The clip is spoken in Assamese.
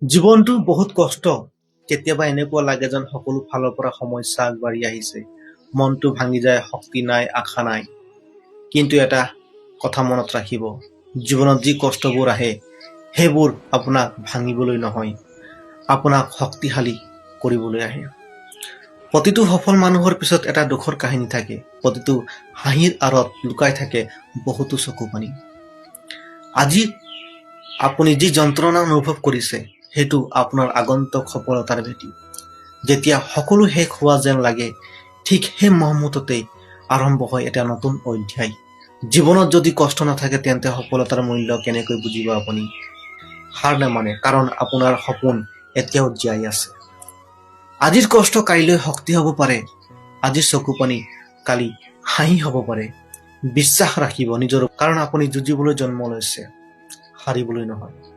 জীৱনটো বহুত কষ্ট। কেতিয়াবা এনেকুৱা লাগে যেন সকলো ফালৰ পৰা সমস্যা আগবাঢ়ি আহিছে। মনটো ভাঙি যায়, শক্তি নাই, আশা নাই। কিন্তু এটা কথা মনত ৰাখিব, জীৱনত যি কষ্টবোৰ আহে, সেইবোৰ আপোনাক ভাঙিবলৈ নহয়, আপোনাক শক্তিশালী কৰিবলৈ আহে। প্ৰতিটো সফল মানুহৰ পিছত এটা দুখৰ কাহিনী থাকে। প্ৰতিটো হাঁহিৰ আঁৰত লুকাই থাকে বহুতো চকুপানী। আজি আপুনি যি যন্ত্ৰণা অনুভৱ কৰিছে, সেইটো আপোনাৰ আগন্তুক সফলতাৰ ভেটি। যেতিয়া সকলো শেষ হোৱা যেন লাগে, ঠিক সেই মুহূৰ্ততেই আৰম্ভ হয় এটা নতুন অধ্যায়। জীৱনত যদি কষ্ট নাথাকে, তেন্তে সফলতাৰ মূল্য কেনেকৈ বুজিব আপুনি? হাৰ নামানে, কাৰণ আপোনাৰ সপোন এতিয়াও জীয়াই আছে। আজিৰ কষ্ট কাইলৈ শক্তি হ'ব পাৰে। আজিৰ চকুপানী কালি হাঁহি হ'ব পাৰে। বিশ্বাস ৰাখিব নিজৰ, কাৰণ আপুনি যুঁজিবলৈ জন্ম লৈছে, হাৰিবলৈ নহয়।